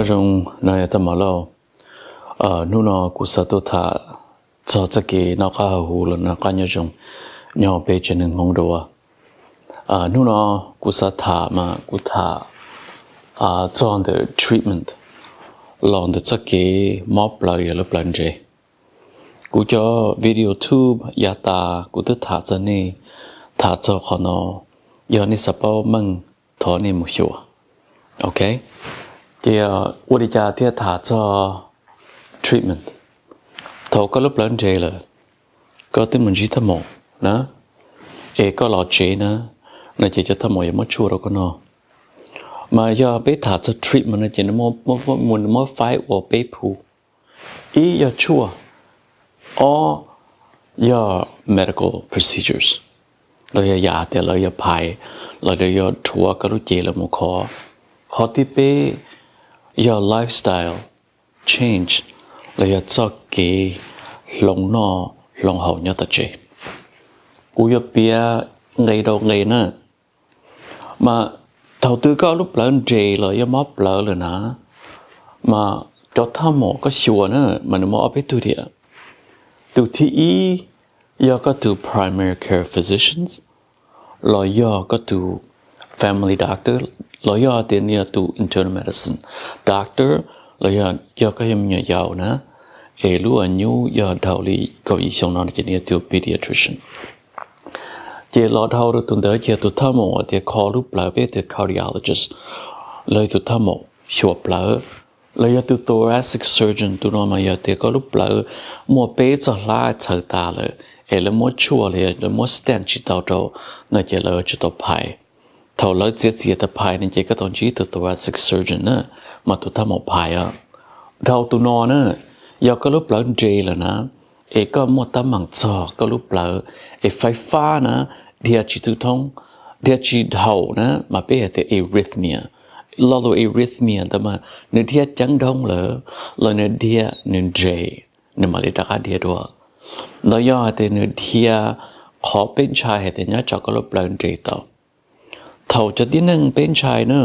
Zoo, no yog Thaj Mos Lauj. Hnub no kuv xav tuaj tham txog txoj kev noj qab haus huv los noj qab nyob zoo nyob peb tsev neeg Hmoob dua. Hnub no kuv xav tham mas kuv tham txog ntawm treatment los ntawm txoj kev mob plawv yog lub plawv nres. Kuv cov video tube yav tas kuv twb tham txog nej, tham txog qhov no, yog nej xav paub meej thov nej mus xyuas. Ok, ces ua li cas thiaj tham txog treatment? Thaum koj lub plawv nres lawm, koj twb mus ntsib thaj maum na, es koj los tsev na, no ces cov thaj maum yuav muab tshuaj rau koj noj. Mas yog peb tham txog treatment no ces nws muab faib ua peb phu. Ib yog tshuaj, ob yog medical procedures, los yog yam tias lawv yog phais, los yog rhuav koj lub cev lawv mus khov. Qhov thib peb yog lifestyle change, los yog txoj kev hloov noj hloov haus nyob tom tsev. Kuv yuav piav nqe rau nqe na. Mas thaum twg koj lub plawv nres los yog mob plawv lawm na, mas cov thaj maum koj xyuas na, mas nws muaj ob peb tug thiab. Tus thib ib yog koj tus primary care physicians, los yog koj tus family doctor, los yog tias nws yog tus internal medicine doctor, los yog koj yog me nyuam yaus na, es lub nyuj yog dhau li kaum yim xyoo no ces nws yog tus pediatrician. Ces los dhau rau tus ntawd ces tus thaj maum uas tias kho lub plawv peb tias cardiologist, los yog tus thaj maum xyuas plawv, los yog tus thoracic surgeon. Tus no mas yog tias koj lub plawv muaj peb txoj hlab txhaws tas lawm, es lawv muab tshuaj los yog lawv muab stent tsis tau rau, no ces lawv tsis tau phais. Thaum lawv txiav txiav tas phais no ces koj tau ntsib tus thoracic surgeon na, mas tus thaj maum phais os. Dhau tus no na, yog koj lub plawv nres lawm na, es koj muaj teeb meem txog koj lub plawv, es faib fab na, dhia tsis tu thoob, dhia tsis dhau na, mas peb hais tias arrhythmia. Lo lus arrhythmia ntawd mas nws dhia ceev dhoob lawm, los nws dhia nws nres, nws mam li rov qab dhia dua. Los yog hais tias nws dhia qhov peb ntshai hais tias nyob tsam koj lub plawv nres tau. Thaum cov tib neeg peb ntshai na,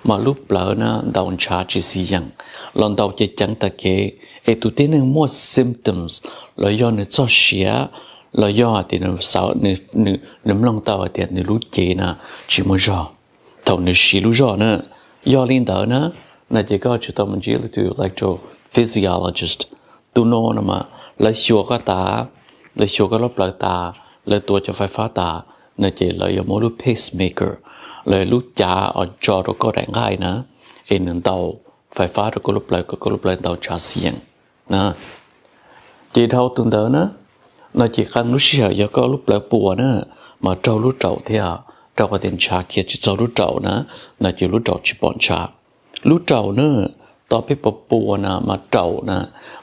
mas lub plawv na ntaus ntshav tsis xis yees, los ntaus ceev ceev tas kev, es tus tib neeg muaj symptoms, los yog nws txoj sia, los yog hais tias nws mloog tau hais tias nws lub cev na tsis muaj zog, thaum nws siv lub zog na. Yog li ntawd na, no ces koj tsis tau mus ntsib lawv tus electrophysiologist. Tus no no mas lawv xyuas koj tas, lawv xyuas koj lub plawv tas, lawv tuav cov faib fab tas, no ces lawv yuav muab lub pacemaker, lawv lub cav uas tso rau koj daim nqaij na, es nws ntaus faib fab rau koj lub plawv kom koj lub plawv ntaus ntshav xis yees. Ces dhau tus ntawd na, no ces qee lub sij hawm yog koj lub plawv puas na, mas raug lub raum thiab, rau qhov tias ntshav khiav tsis txog lub raum na, no ces lub raum tsis pom ntshav. Lub raum na, tau peb puas puas na mas raum na,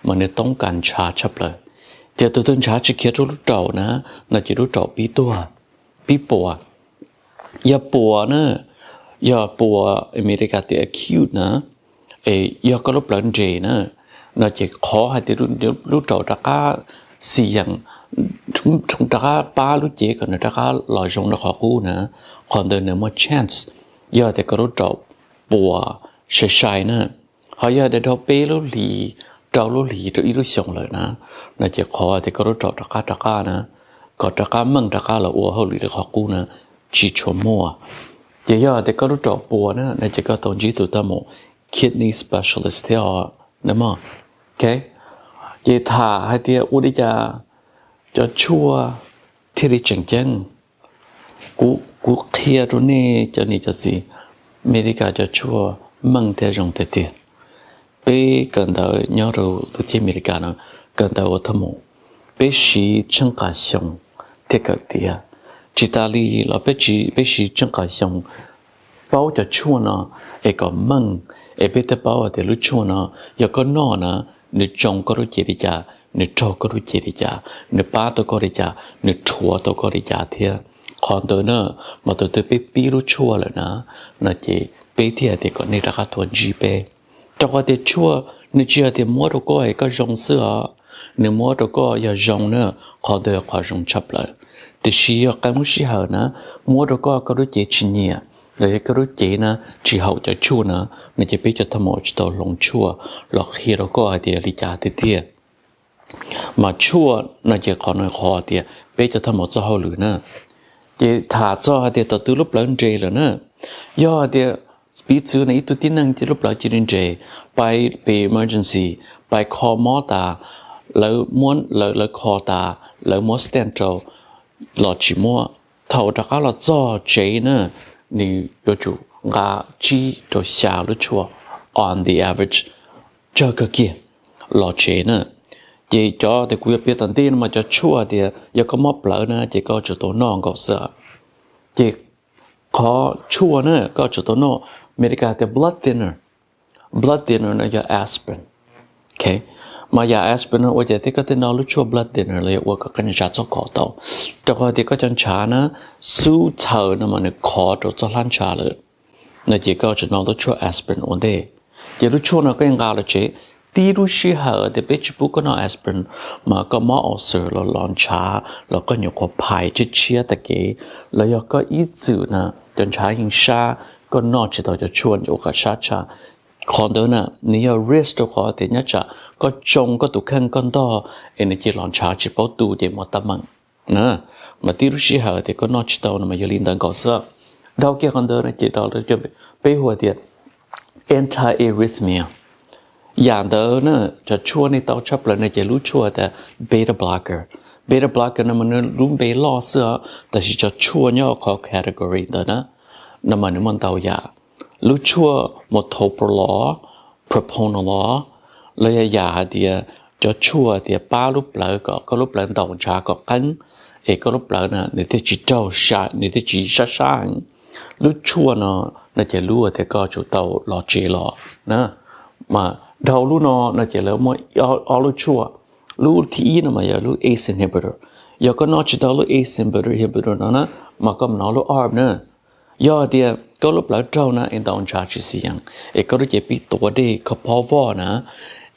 mas nws toob kas ntshav tshaj plaws. Ces tus twg ntshav tsis khiav rau lub raum na, no ces lub raum pib tuag, pib puas. Yog puas na, yog puas Amelikas tias acute na, es yog koj lub plawv nres na, no ces qhov hais tias lub raum rov qab xis yees, rov qab pab lub cev kom nws rov qab los zoo rau qhov qub na, qhov ntawd nws muaj chance. Yog tias koj lub raum puas sai sai na, ho yog tias dhau peb lub hlis, rau lub hlis rau ib lub xyoos lawm na, no ces qhov tias koj lub raum rov qab rov qab na, kom rov qab meej rov qab los ua hauj lwm li qhov qub na, tsis tshua muaj. Ces yog tias koj lub raum puas na, no ces koj tau ntsib tus thaj maum kidney specialist thiab os na mog. Ces tham hais tias ua li cas cov tshuaj thiaj li tseem ceeb. Kuv, kuv qhia rau nej cov niam cov txiv, Amelikas cov tshuaj meej thiab zoo tiag tiag. Peb kawm ntawv nyob rau lub teb Amelikas no, kawm ntawv ua thaj maum, peb siv tsheej qas xyoo thiaj kawm tiav. Tsis tas li los peb, peb siv tsheej qas xyoo paub cov tshuaj no es kom meej, es peb thiaj paub hais tias lub tshuaj no yog koj noj na, nws tsoo koj lub cev li cas, nws raug koj lub cev li cas, nws pab tau koj li cas, nws rhuav tau koj li cas thiab. Qhov ntawd na, mas thaum twg peb pib lub tshuaj lawm na, no ces peb thiaj hais tias kom nej rov qab tuaj ntsib peb. Rau qhov tias tshuaj nws tsis yog tias muab rau koj es koj zoo xwb os, nws muab rau koj yog zoo na, qhov ntawd yog qhov zoo tshaj plaws. Tiam sis yog qee lub sij hawm na, muab rau koj koj lub cev tsis nyiam, los yog koj lub cev na tsis haum cov tshuaj na, no ces peb cov thaj maum tsis tau hloov tshuaj los qhia rau koj hais tias li cas tiag tiag. Mas tshuaj no ces qhov no qhov tias peb cov thaj maum txoj hauj lwm na. Ces tham txog hais tias thaum twg lub plawv nres lawm na, yog hais tias piv txwv na ib tug tib neeg lub plawv cia li nres, pais pem emergency, pais kho mob tas, lawv muab lawv kho tas lawv muab stent rau los tsis muab, thaum rov qab los txog tsev na, nws yuav tsum nqa tsib rau xya lub tshuaj on the average, tsawg kawg kiag los tsev na. Ces cov tias kuv yuav piav tom ntej no mas cov tshuaj tias yog koj mob plawv na ces koj tsum tau noj nkaus xwb. Ces qhov tshuaj na koj tsum tau noj, Amelikas tias blood thinner, blood thinner no yog aspirin. Mas yam aspirin no ua cas thiaj koj thiaj noj lub tshuaj blood thinner los yog ua kom koj ntshav txhob khov tau? Rau qhov tias koj cov ntshav na, xub txhaws no mas nws khov rau txoj hlab ntshav lawm, no ces koj tsum noj lub tshuaj aspirin ua ntej. Ces lub tshuaj no koj nqa los tsev, tib lub sij hawm tias peb tsis pub koj noj aspirin mas koj mob ulcer los los ntshav los koj nyuam qhuav phais tshiab tshiab tag kev, los yog koj ib txwm na cov ntshav yeej sab, koj noj tsis tau cov tshuaj ua kom sab tshaj. Qhov ntawd na nws yog risk rau qhov tias nyob tsam koj tsoo koj tus kheej koj ntog es nws cia li los ntshav tsis paub tu ces muaj teeb meem. Mas tib lub sij hawm tias koj noj tsis tau no mas yog li ntawd nkaus xwb. Dhau kiag qhov ntawd no ces peb hu tias anti-arrhythmia. Yam ntawd na, cov tshuaj nej tau tshaj plaws no ces lub tshuaj tias beta blocker. Beta blocker no mas nws lub npe loj xwb os, tab sis cov tshuaj nyob qhov category ntawd na, no mas nws muaj ntau yam. Lub tshuaj metoprolol, propranolol, los yog yam hais tias cov tshuaj tias pab lub plawv kom koj lub plawv ntaus ntshav kom qeeb, es koj lub plawv na nws thiaj tsis raug, nws thiaj tsis sab sab heev. Lub tshuaj no, no ces lub tias koj tsum tau los tsev los na. Mas dhau lub no no ces lawv muaj ob lub tshuaj. Lub thib ib no mas yog lub ace inhibitor. Yog koj noj tsis tau lub ace inhibitor, inhibitor no na, mas koj mus noj lub arb na. Yog tias koj lub plawv raug na es ntaus ntshav tsis xis yees es koj lub cev pib tuav dej kho pob voj na,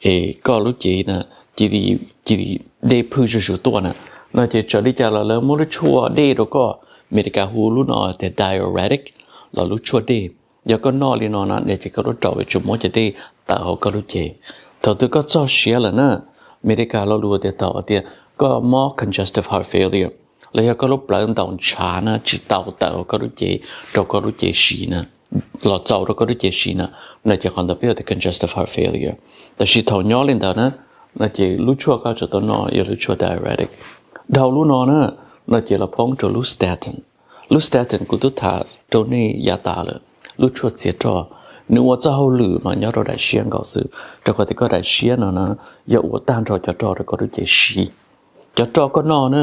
es koj lub cev na cia li dej phwj zuj zus tuaj na, no ces txawm li cas los lawv muab lub tshuaj dej rau koj, Amelikas hu lub no tias diuretic, los lub tshuaj dej. Yog koj noj li no na ces koj lub raum yuav tsum muab cov dej tawm hauv koj lub cev. Thaum twg koj txog siav lawm na, Amelikas lo lus tias thaum tias koj mob congestive heart failure, los yog koj lub plawv ntaus ntshav na tsis tau tawm hauv koj lub cev rau koj lub cev siv na, los txaus rau koj lub cev siv na, no ces qhov ntawd peb hu tias congestive heart failure. Tab sis thaum nyob li ntawd na, no ces lub tshuaj koj tsum tau noj yog lub tshuaj diuretic. Dhau lub no na, no ces los poob rau lub statin. Lub statin kuv twb tham rau nej yav tas lawm, lub tshuaj txiav roj. Nws ua txoj hauj lwm mas nyob rau daim siab nkaus xwb, rau qhov tias koj daim siab no na yog ua tag nrho cov roj rau koj lub cev siv. Cov roj koj noj na,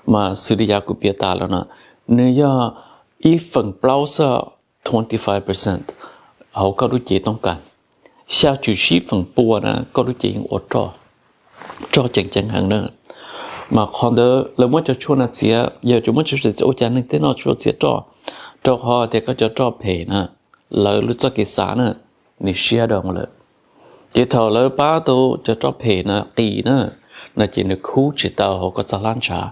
mas xws li yav kuv piav tas lawm no, nws yog ib feem plaub xwb, twenty five percent hauv koj lub cev toob kas, xya caum tsib feem pua na koj lub cev yeej ua roj, roj ceev ceev heev na. Mas qhov ntawd lawv muab cov tshuaj no txiav, yog tsis muab cov tshuaj txiav ua cas neeg thiaj noj tshuaj txiav roj? Rau qhov tias koj cov roj phem na, lawv lub txoj kev xav na, nws siab doo lawm. Ces thaum lawv pab tau cov roj phem na qis na, no ces nws khub tsis tau hauv koj txoj hlab ntshav,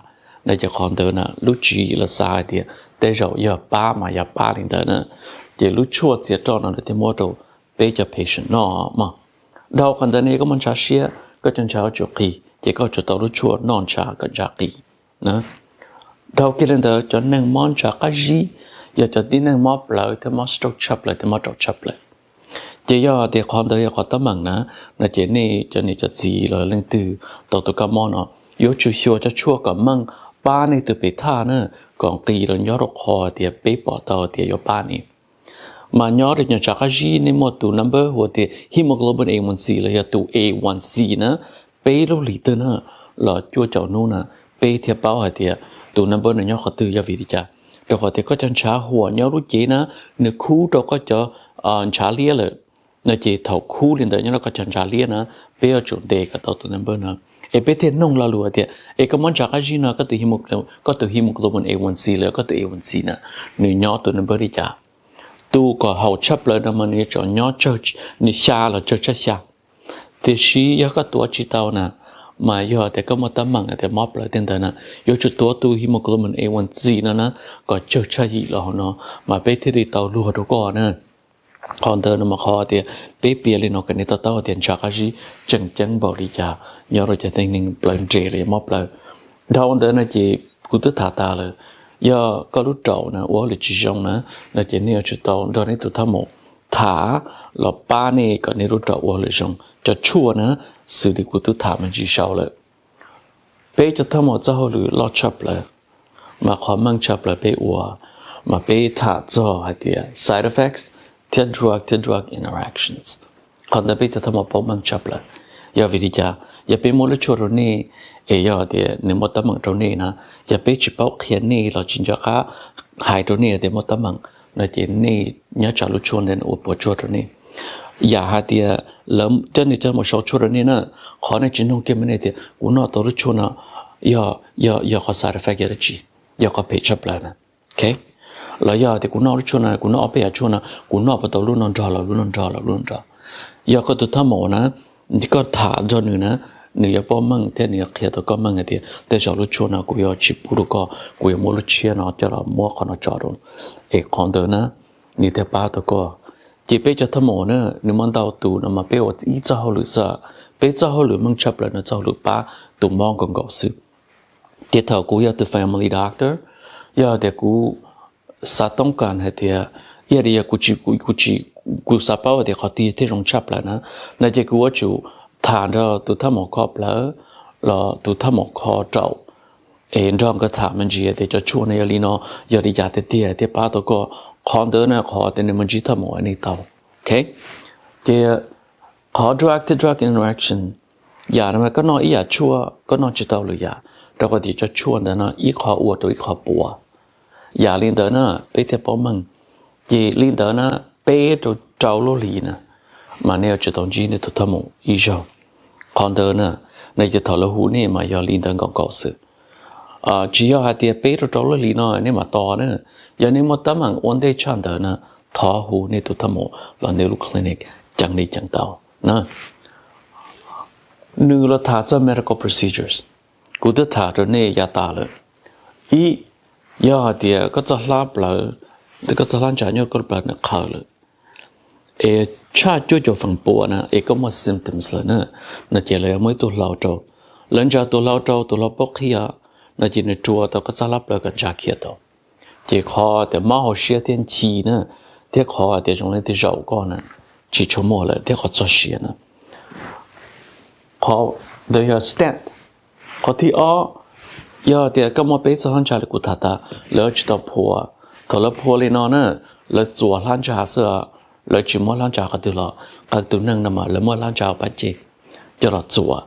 no ces qhov ntawd na lub tswv yim lawv xav hais tias tej zaum yog pab mas yog pab li ntawd na. Ces lub tshuaj txiav roj no lawv thiaj muab rau peb cov patient noj mog. Dhau qhov ntawd ne yog koj mob ntshav siab, koj cov ntshav yuav tsum qis, ces koj tsum tau lub tshuaj noj ntshav kom ntshav qis. Dhau kiag li ntawd cov neeg mob ntshav qab zib, yog cov tib neeg mob plawv thiab mob stroke tshaj plaws thiab mob raum tshaj plaws. Ces yog tias qhov ntawd yog qhov teeb meem na, no ces nej cov niam cov txiv los leej twg tau tus kab mob no, yuav tsum xyuas cov tshuaj kom meej, pab nej tus pem thaj na, kom qis los nyob rau qhov tias peb pom tau tias yuav pab nej. Mas nyob rau cov ntshav qab zib nej muaj tus number hu tias hemoglobin A one C los yog tus A one C na, peb lub hlis twg na los cuaj caum hnub na, peb thiaj paub hais tias tus number no nyob qhov twg. Yog vim li cas? Rau qhov tias koj cov ntshav huam nyob lub cev na, nws khub rau koj cov ntshav liab lawm. No ces thaum khub li ntawd nyob rau koj cov ntshav liab na, peb yuav tsum ntes kom tau tus number no. Es peb thiaj noog lo lus tias es koj mob ntshav qab zib no, koj tus hemoglobin A one C los koj tus A one C na, nws nyob tus number li cas? Tus kom haum tshaj plaws no mas nws yuav tsum nyob, nws xya los tsawg tshaj xya. Tiam sis yog koj tuav tsis tau na, Mas yog tias koj muaj teeb meem tias mob plawv tej ntawd na, yuav tsum tuav tus hemoglobin A one C no na kom tsawg tshaj yim los hauv no, mas peb thiaj li tau luag rau koj na. Qhov ntawd no mas qhov tias peb piav li no kom nej to taub tias ntshav qab zib tseem ceeb npaum li cas nyob rau cov tib neeg plawv nres los yog mob plawv. Dhau ntawd no ces kuv twb tham tas lawm, yog koj lub raum na ua hauj lwm tsis zoo na, no ces nej yuav tsum tau nrog nej tus thaj maum tham los pab nej kom nej lub raum ua hauj lwm zoo. Cov tshuaj na, xws li kuv twb tham me ntsis saud lawm, peb cov thaj maum txoj hauj lwm loj tshaj plaws, mas qhov meej tshaj plaws peb ua, mas peb tham txog hais tias side effects thiab drug thiab drug interactions. Qhov ntawd peb cov thaj maum paub meej tshaj plaws. Yog vim li cas? Yog peb muab lub tshuaj rau nej, es yog tias nws muaj teeb meem rau nej na, yog peb tsis paub qhia nej los tsis nco qab hais rau nej tias muaj teeb meem, no ces nej nyob tsam lub tshuaj ntawd nws ua puas tsuaj rau nej. Yam hais tias lawv coj nej coj mus sau tshuaj rau nej na, qhov nej tsis nug kiag mas nej tias kuv noj tau lub tshuaj no, yog, yog qhov side effect yog dab tsi, yog qhov phem tshaj plaws na. Los yog tias kuv noj lub tshuaj no, kuv noj ob peb yam tshuaj no, kuv noj puas tau lub no nrog los lub no nrog los lub no nrog. Yog koj tus thaj maum na, koj tham nrog nws na, nws yuav paub meej thiab nws yuav qhia tau koj meej hais tias tej zaum lub tshuaj no kuv yuav tsis pub rau koj, kuv yuav muab lub tshiab no coj los muab qhov no tso rau, es qhov ntawd na nws thiaj pab tau koj. Ces peb cov thaj maum na, nws muaj ntau tus no mas peb ua ib txoj hauj lwm xwb. Peb txoj hauj lwm meej tshaj plaws no txoj hauj lwm pab tus mob nkaus nkaus xwb. Ces thaum kuv yog tus family doctor, yog tias kuv xav toob kas hais tias, ib yam li yog kuv tsis, kuv tsis, kuv xav paub tias qhov twg thiaj zoo tshaj plaws na, no ces kuv yuav tsum tham nrog tus thaj maum kho plawv los tus thaj maum kho raum, es nrog nkawd tham me ntsis tias cov tshuaj no yog li no, yog li cas tiag tiag thiaj pab tau koj. Qhov ntawd na qhov tias nws me ntsis thaj maum nej tau. Ces qhov drug to drug interaction, yam no koj noj ib yam tshuaj koj noj tsis tau lwm yam, rau qhov tias cov tshuaj ntawd no ib qho ua rau ib qho puas. Yam li ntawd na peb thiaj paub meej. Ces li ntawd na, peb rau rau lub hlis na, mas nej yuav tsum tau ntsib nej tus thaj maum ib zaug. Qhov ntawd na, no ces thaum lawv hu nej mas yog li ntawd nkaus nkaus xwb. Tsis yog hais tias peb rau rau lub hlis no nej mam tos na. Yog nej muaj teeb meem ua ntej tshaj ntawd na, thov hu nej tus thaj maum los nej lub clinic ceev li ceev tau na. Nws los tham txog medical procedures, kuv twb tham rau nej yav tas lawm. Ib, yog hais tias koj txoj hlab plawv, koj txoj hlab ntsa nyob koj plawv nws qhawv lawm, es tshaj cuaj caum feem pua na, es koj muaj symptoms lawm na, no ces lawv yuav muab ib tug hlau rau. Lawv ntsa tus hlau rau, tus hlau paub qhia, no ces nws rua tau koj txoj hlab plawv kom ntsa khiav tau. Ces qhov tias mob hauv siab thiab nchi na, thiab qhov tias zoo li tej zaum koj na, tsis tshua muaj lawm thiab qhov txog siav na. Qhov ntawd yog stent. Qhov thib ob, yog tias koj muaj peb txoj hlab ntsa li kuv tham tas, lawv tsis tau phua. Thaum lawv phua li no na, lawv txuas hlab ntsa xwb, lawv tsis muab hlab ntsa qhov twg los, qee tus neeg no mas lawv muab hlab ntsa pab ceg coj los txuas.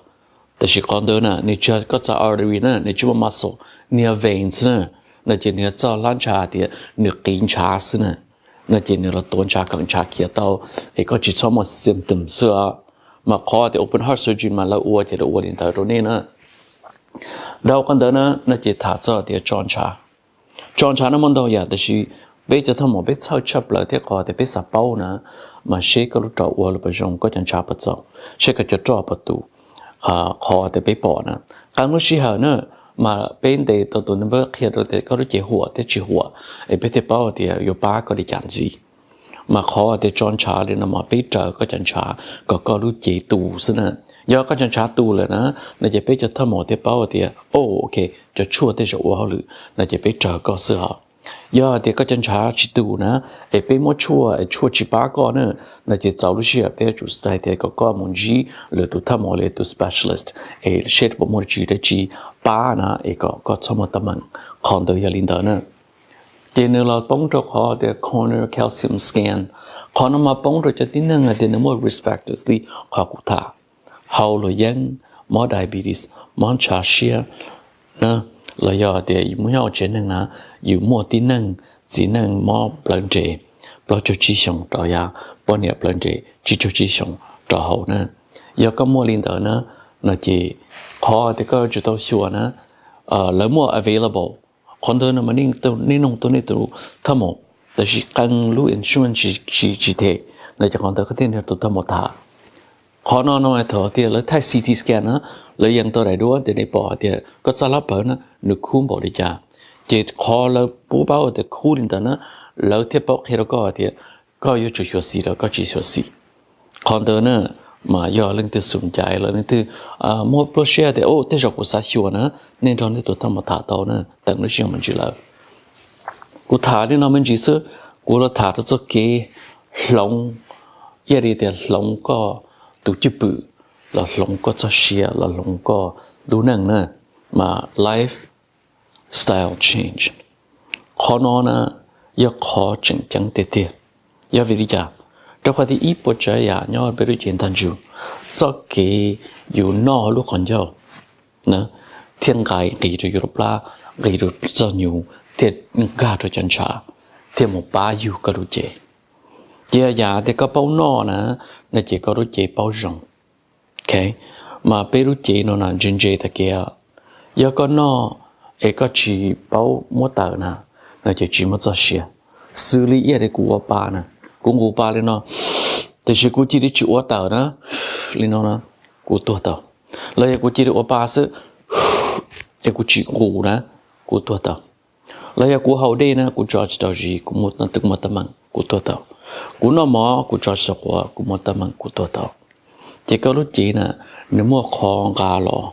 Tab sis qhov ntawd na nws tsis yog koj txoj artery na, nws tsis muaj muscle, nws yog veins na, no ces nws yog txoj hlab ntsa tias nws qiv ntshav xwb na, no ces nws los tuav ntshav kom ntshav khiav tau, es koj tsis txhob muaj symptom xwb. Mas qhov tias open heart surgery mas lawv ua ces lawv ua li ntawd rau nej na. Dhau qhov ntawd na, no ces tham txog tias tso ntshav. Tso ntshav no muaj ntau yam, tab sis peb cov thaj maum peb txhawj tshaj plaws thiab qhov tias peb xav paub na, mas seb koj lub raum ua lawm puas zoo, koj cov ntshav puas txaus, seb koj cov roj puas tu. Qhov tias peb pom na, qee lub sij hawm na, mas peb ntes tau tus number qhia rau tias koj lub cev huam thiab tsis huam, es peb thiaj paub tias yuav pab koj li cas ntxiv. Mas qhov tias tso ntshav li no mas peb raws koj cov ntshav kom koj lub cev tu xwb na. Yog koj cov ntshav tu lawm na, no ces peb cov thaj maum thiaj paub tias, o, ok, cov tshuaj tej zaum ua hauj lwm, no ces peb raws koj xwb os. Yog tias koj cov ntshav tsis tu na, es peb muab tshuaj es tshuaj tsis pab koj na, no ces txaus lub sij hawm peb yuav tsum xav tias kom koj mus ntsib lwm tus thaj maum li tus specialist, es seb puas muaj dab tsi dab tsi pab na, es kom koj txhob muaj teeb meem. Qhov ntawd yog li ntawd na. Ces nws los poob rau qhov tias corneal calcium scan. Qhov no mas poob rau cov tib neeg hais tias nws muaj risk factors li qhov kuv tham, hau luam yeeb, mob diabetes, mob ntshav siab, los yog tias yus muaj nyob hauv tsev neeg na, yus muaj tib neeg txiv neej mob plawv nres, plaub caug tsib xyoos rau yav poj niam plawv nres tsib caug tsib xyoos rau hauv na. Yog koj muaj li ntawd na, no ces qhov tias koj yuav tsum tau xyuas na, lawv muaj available. Qhov ntawd no mas nej nug tau nej tus thaj maum, tab sis qee lub insurance tsis them, no ces qhov ntawd koj thiaj nrog tus thaj maum tham. Qhov no no thaum tias lawv thaij C T scan na, Lawv yees tau daim duab tias nej pom tias koj txoj hlab plawv na nws khub npaum li cas. Ces qhov lawv pub paub tias khub li ntawd na, lawv thiaj paub qhia rau koj tias koj yuav tsum xyuam xim los koj tsis xyuam xim. Qhov ntawd na mas yog leej twg xum caiv los leej twg muaj pluaj siab tias tej zaum kuv xav xyuas na, nej nrog nej tus thawj mos tham tau na, teem lub sij hawm me ntsis lawm. Kuv tham li no me ntsis xwb, kuv los tham rau txoj kev hloov, ib yam li tias hloov koj tus cwj pwm, los hloov koj txoj sia, los hloov koj lub neej na, mas life style change. Qhov no na yog qhov tseem ceeb tiag tiag. Yog vim li cas? Rau qhov tias ib puas tsav yam nyob peb lub cev ntag ntsug, txoj kev yus noj lub qhov ncauj na thiaj nqis, nqis rau yus lub plab, nqis rau txoj nyuv, thiaj nkag rau cov ntshav, thiaj mus pab yug koj lub cev. Ces yam tias koj paub noj na, no ces koj lub cev paub zoo. Mas peb lub cev no na ntse ntse tag kev. Yog koj noj es koj tsis paub muab tawm na, no ces tsis muaj txoj sia. Xws li ib yam li kuv ua pa na, kuv nqus pa li no, tiam sis kuv cia li tsis ua tawm na, li no na, kuv tuag tau. Los yog kuv cia li ua pa xwb es kuv tsis nqus na, kuv tuag tau. Los yog kuv haus dej na kuv tso tsis tau zis, kuv muaj teeb meem kuv tuag tau. Kuv noj mov kuv tso tsis tau quav, kuv muaj teeb meem kuv tuag tau. Ces koj lub cev na, nws muaj qhov nqa los,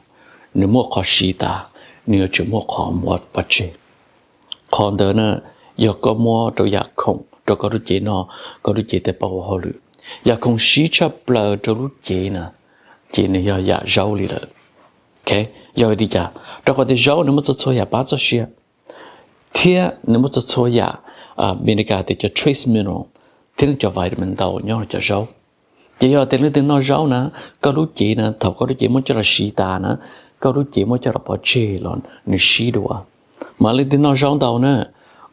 nws muaj qhov siv tas, nws yuav tsum muaj qhov muab pov tseg. Qhov ntawd na yog koj muab rau yam khoom rau koj lub cev noj, koj lub cev thiaj paub ua hauj lwm. Yam khoom siv tshaj plaws rau lub cev na, ces nws yog yam zaub li lawm. Yog li cas? Rau qhov tias zaub nws muaj txhua txhua yam pab txoj sia, thiab nws muaj txhua txhua yam, Meskas tias cov trace mineral thiab cov vitamin ntau nyob cov zaub. Ces yog tias leej twg noj zaub na, koj lub cev na, thaum koj lub cev muab coj los siv tas na, koj lub cev muab coj los pov tseg los nws sib dua. Mas leej twg noj zaub ntau na,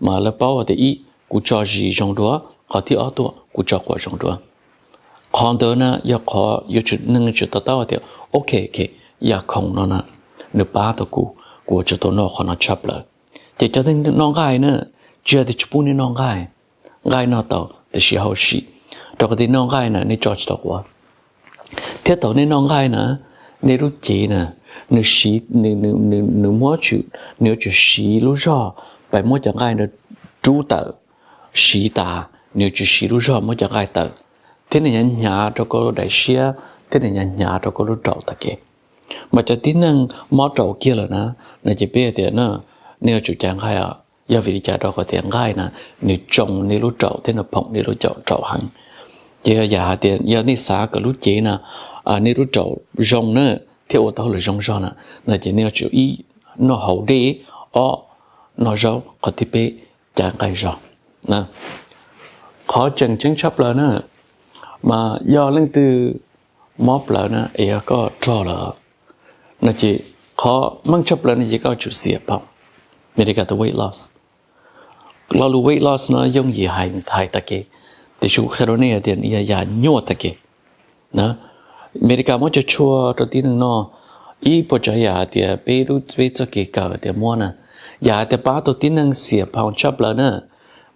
mas lawv paub tias ib, kuv tso zis zoo dua, qhov thib ob tuaj kuv tso quav zoo dua. Qhov ntawd na yog qhov yuav tsum, neeg yuav tsum to taub tias ok, yam khoom no na, nws pab tau kuv, kuv yuav tsum tau noj qhov no tshaj plaws. Ces cov neeg noj nqaij na, tsis yog tias tsis pub nej noj nqaij, nqaij noj tau tiam sis hauj sim, rau qhov tias noj nqaij na nej tso tsis tau quav. Thiab thaum nej noj nqaij na, nej lub cev na, nws, nws muab, nws yuav tsum siv lub zog pais muab cov nqaij ntawd rub tawm, siv tas, nws yuav tsum siv lub zog muab cov nqaij tawm, thiab nws hnyav hnyav rau koj lub daim siab, thiab nws hnyav hnyav rau koj lub raum tag kev. Mas cov tib neeg mob raum kiag lawm na, no ces peb hais tias nej yuav tsum caiv nqaij os. Yog vim li cas? Rau qhov tias nqaij na, nws tsoo nej lub raum thiab nws phoom nej lub raum heev. Ces yog yam hais tias yog nej xav kom lub cev na, nej lub raum zoo na, thiab ua tau hauj lwm zoo zog na, no ces nej yuav tsum ib, noj haus dej, ob, noj zaub, qhov thib peb, caiv nqaij zog. Qhov tseem ceeb tshaj plaws na, mas yog leej twg mob plawv na es yog koj rog lawm, no ces qhov meej tshaj plaws no ces koj tsum xiam phau, Medicare weight loss. Lo lus weight loss no yooj yim hais tag kev, tiam sis kuv qhia rau nej tias yog yam nyuaj tag kev. Amelikas muab cov tshuaj rau tib neeg noj, ib puas tsav yam hais tias peb lub, peb txoj kev kawm tias muab na, yam hais tias pab tau tib neeg xiam phau tshaj plaws na,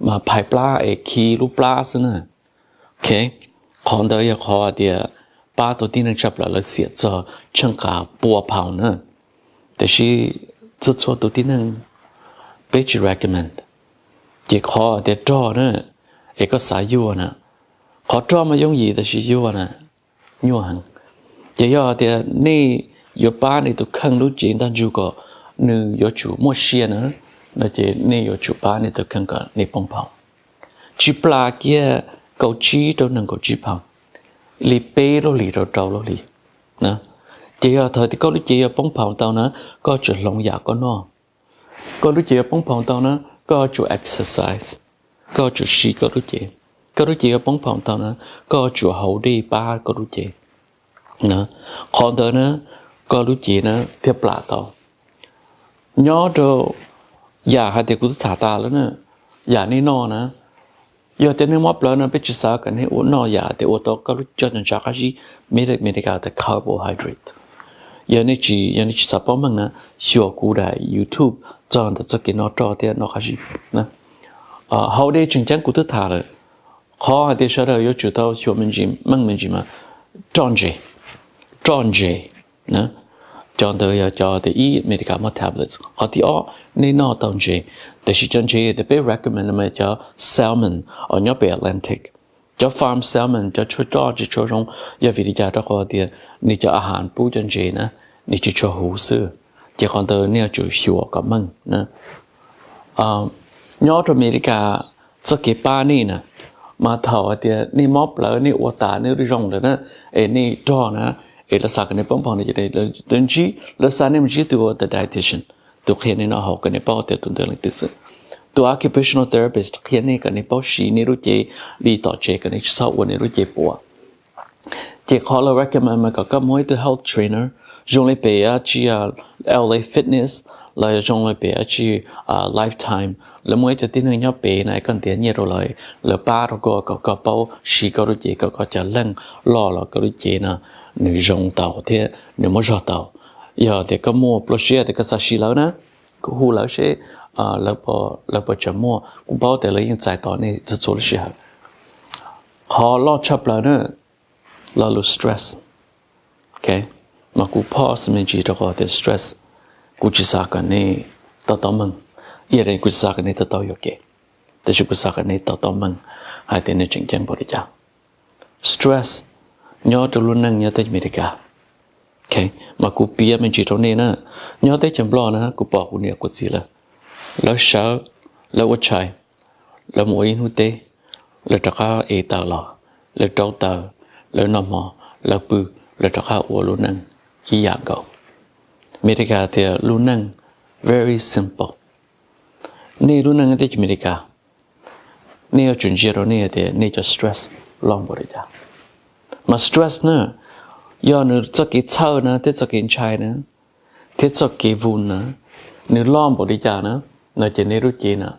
mas phais plab es khi lub plab xwb na. Qhov ntawd yog qhov tias pab tau tib neeg tshaj plaws, lawv xiam txog tsheej kav pua phau na. Tiam sis txhua txhua tus tib neeg peb tsis recommend. Ces qhov tias rog na, es koj xav yuag na, qhov rog mas yooj yim, tiam sis yuag na, nyuaj heev. Ces yog tias nej yuav pab nej tus kheej lub cev ntaj ntsug kom nws yuav tsum muaj sia na, no ces nej yuav tsum pab nej tus kheej kom nej poob phau. Tsis plam kiag kaum tsib rau nees nkaum tsib phau, li peb lub hlis rau rau lub hlis. Ces yog thaum tias koj lub cev yuav poob phau tau na, koj tsum hloov yam koj noj. Koj lub cev yuav poob phau tau na, koj tsum exercise, koj tsum siv koj lub cev. Koj lub cev yuav poob phau tau na, koj tsum haus dej pab koj lub cev. Qhov ntawd na, koj lub cev na thiaj plam tau. Nyob rau yam hais tias kuv twb tham tas lawm na, yam nej noj na, yog tias nej mob plawv no peb tsis xav kom nej ua noj yam tias ua tau koj lub coj ntshav qab zib, Medicare tias carbohydrate. Yog nej tsis, yog nej tsis xav paub meej na, xyuas kuv daim YouTube txog ntawm txoj kev noj roj thiab noj qab zib. Haus dej tseem ceeb kuv twb tham lawm. Qhov hais tias sawv daws yuav tsum tau xyuas me ntsis, meej me ntsis mas roj ntses, roj ntses, Cov ntawd yog cov tias ib, Amelikas muaj tablets. Qhov thib ob, nej noj tau ntses, tiam sis cov ntses tias peb recommend mas cov salmon uas nyob pem Atlantic. Cov farm salmon, cov tshuaj roj tsis tshua zoo, yog vim li cas? Rau qhov tias nws cov a has pub cov ntses na, nws tsis tshua huv xwb. Ces qhov ntawd nej yuav tsum xyuas kom meej na. Nyob rau Amelikas, txoj kev pab nej na, mas thaum hais tias nej mob plawv, nej ua tas nej lub zoo lawm na, es nej rog na, es lawv xav kom nej poob nphoo no ces lawv ntsib, lawv xa nej mus ntsib tus ua the dietitian, tus qhia nej noj haus kom nej paub tias tus ntawd leej twg xwb. Tus occupational therapist qhia nej kom nej paub siv nej lub cev li tom tsev, kom nej tsis txhob ua nej lub cev puas. Ces qhov lawv recommend mas kom koj muaj ib tug health trainer, zoo li pem dab tsi, L A Fitness, los zoo li pem dab tsi, Lifetime. Lawv muaj ib co tib neeg nyob pem na, koj ntiav nyiaj rau lawv, lawv pab rau koj kom koj paub siv koj lub cev, kom koj cov leeg loj los koj lub cev no nws zoo tau thiab nws muaj zog tau. Yog tias koj muaj plua siab tias koj xav siv lawv na, kuv hu lawv seb lawv puas tseem muaj. Kuv paub tias lawv yeej txais tos nej txhua txhua lub sij hawm. Qhov loj tshaj plaws na, lo lus stress. Mas kuv pause me ntsis rau qhov tias stress, kuv tsis xav kom nej to taub meej, ib yam li kuv tsis xav kom nej to taub yuam kev, tiam sis kuv xav kom nej to taub meej hais tias nws tseem ceeb npaum li cas. Stress nyob rau lub neej nyob teb chaws Amelikas. Mas kuv piav me ntsis rau nej na, nyob teb chaws Nplog na kuv pom kuv niam kuv txiv lawv, lawv sawv, lawv ua tshais, lawv mus ua ib hnub teb, lawv rov qab ev taws los, lawv rauv taws, lawv noj hmo, lawv pw, lawv rov qab ua lub neej ib yam nkaus. Amelikas tias lub neej very simple. Nej lub neej teb chaws Amelikas, nej yuav tsum ntsia rau nej tias nej cov stress loj npaum li cas. Mas stress na, yog nws txoj kev txhawj na thiab txoj kev ntshai na, thiab txoj kev vun na, nws loj npaum li cas na, no ces nej lub cev na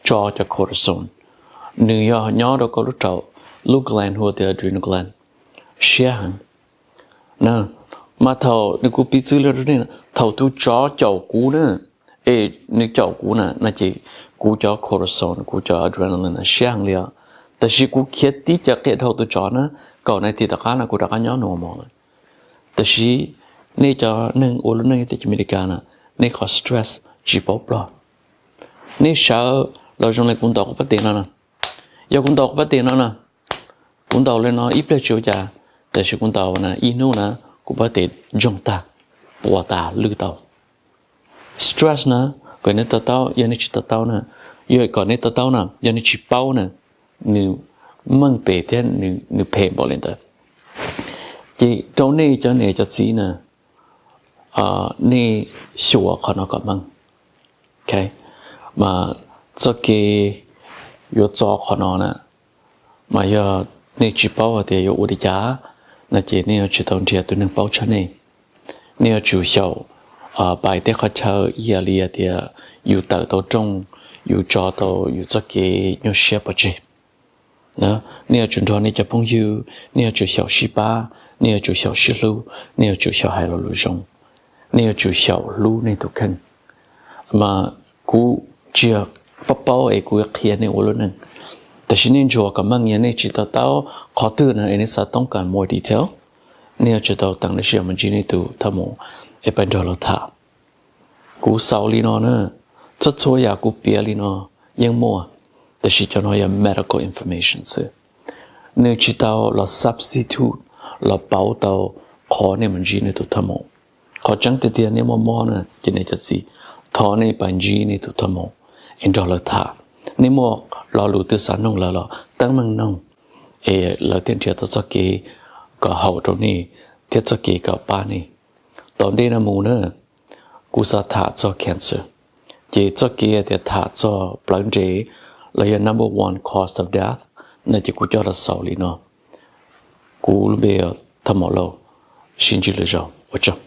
tso cov cortisol, nws yog nyob rau koj lub raum, lub gland hu tias adrenal gland, siab heev. Mas thaum nws, kuv piv txwv li rau nej, thaum tus tsov caum kuv na, es nws caum kuv na no ces kuv cov cortisol, kuv cov adrenaline na siab heev li os. Tab sis kuv khiav tib co qia dhau tus tsov na, kaum nas this tom qab no kuv rov qab nyob nua mos lawm. Tab sis nej cov neeg ua lub neej teb chaws Amelikas na, nej qhov stress tsis paub ploj. Nej sawv los zoo li kuv ntaus kuv pab tes no na, yog kuv ntaus kuv pab tes no na, kuv ntaus li no ib pliag tsis ua cas, tab sis kuv ntaus na ib hnub na, kuv pab tes ntsoog tag, puas tas lwj tau. Stress na, kom nej to taub, yog nej tsis to taub na, yog kom nej to taub na, yog nej tsis paub na, nws meej pem thiab nws phem npaum li ntawd. Ces rau nej cov niam cov txiv na, nej xyuas qhov no kom meej. Mas txoj kev yuav txo qhov no na, mas yog nej tsis paub hais tias yuav ua li cas, no ces nej yuav tsum tau nrhiav tus neeg paub tshaj nej. Nej yuav tsum xyaum pais tej qhov chaw ib yam li tias yus tawm tau rooj, yus tso tau yus txoj kev nyuaj siab pov tseg. Nej yuav tsum nrog nej cov phooj ywg, nej yuav tsum xyaum sib pab, nej yuav tsum xyaum sib hlub, nej yuav tsum xyaum hais lo lus zoo, nej yuav tsum xyaum hlub nej tus kheej. Mas kuv tsis yog paub paub es kuv qhia nej ua lub neej, tab sis nej ntsuas kom meej, yog nej tsis to taub qhov twg na es nej xav toob kas more detail, nej yuav tsum tau teem nej sij hawm mus ntsib nej tus thawj mus es pab nrog lawv tham. Kuv xaus li no na, txhua txhua yam kuv piav li no yeej muaj, tab sis cov no yog medical information xwb. Nws tsis tau los substitute, los pauv tau qhov nej mus ntsib nej tus thawj mus. Qhov tseeb tiag tiag nej muaj mob na ces nej cov txiv, thov nej pais ntsib nej tus thawj mus es nrog lawv tham. Nej muaj lo lus twg xav noog lawv los teeb meem noog, es lawv thiaj nrhiav tau txoj kev kom haum rau nej thiab txoj kev kom pab nej. Tom ntej no mus na, kuv xav tham txog cancer, ces txoj kev tias tham txog plawv nres los yog number one cause of death, no ces kuv coj los xaus li no. Kuv lub npe thaj maum lauj, sib ntsib lwm zaus, ua tsaug.